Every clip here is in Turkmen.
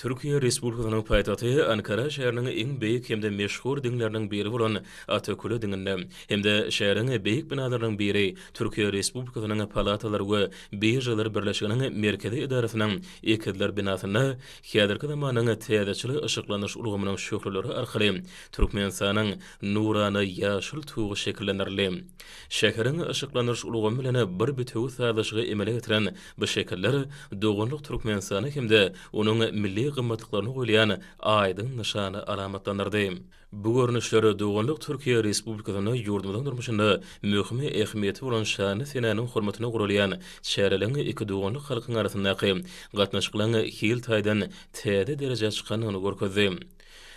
Türkiýe Respublikasynyň paýtagty Ankara şäheriniň iň beýik hem-de meşhur diňleriniň biri bolan Atakule diňinde hem-de şäheriň beýik binalarynyň biri Türkiýe Respublikasynyň Palatalar we biržalar birleşiginiň merkezi edarasynyň ekizler binasynda häzirki zamanyň täzeçil yşyklandyryş ulgamynyň şöhleleri arkaly Türkmenistanyň nurana ýaşyl tugy şekillendirildi. Şäheriň yşyklandyryş ulgamy bilen bir bitewi sazlaşygy emele getiren bu şekiller doganlyk Türkmenistana hem-de onuň milli gymmatlyklaryna goýulýan aýdyň nyşany alamatlandyrdy. Bu görnüşler doganlyk Türkiýe Respublikasynda ýurdumyzyň durmuşynda möhüm ähmiýeti bolan şanly senäniň hormatyna guralýan çäreleriň iki doganlyk halkyň arasyndaky gatnaşyklaryň hil taýdan täze derejä çykandygyny görkezdi.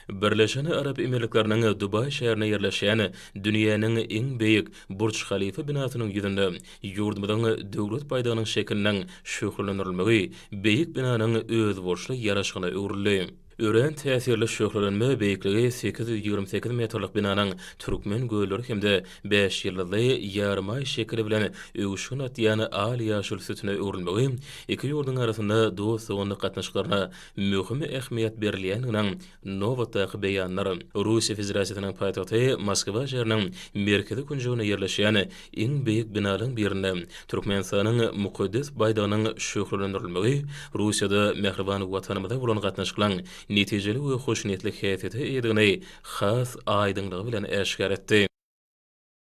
Birleşen Arap Emirlikleriniň Dubaý şäherinde ýerleşýän dünýäniň iň beýik Burj-Halifa binasynyň ýüzünde ýurdumyzyň Döwlet baýdagynyň şekiliniň şöhlelendirilmegi beýik binanyň özboluşly ýaraşygyna öwrüldi. Örän täsirli şöhlelenme beýikligi 828 metrlik binanyň türkmen gölleri hem-de bäş ýyldyzly ýarymaý şekili bilen öwüşgin atýan al-ýaşyl sütüne öwrülmegi iki ýurduň arasynda dost-doganlyk gatnaşyklaryna möhüm ähmiýet berilýändiginiň nobatdaky beýanydyr. Russiýa Federasiýasynyň paýtagty Moskwa şäheriniň merkezi künjeginde ýerleşýän iň beýik binalaryň birinde Türkmenistanyň mukaddes baýdagynyň şöhlelendirilmegi Russiýada mähriban Watanymyza bolan gatnaşyklaryň netijeli we hoşniýetli häsiýete eýedigini has aýdyňlygy bilen äşgär etdi.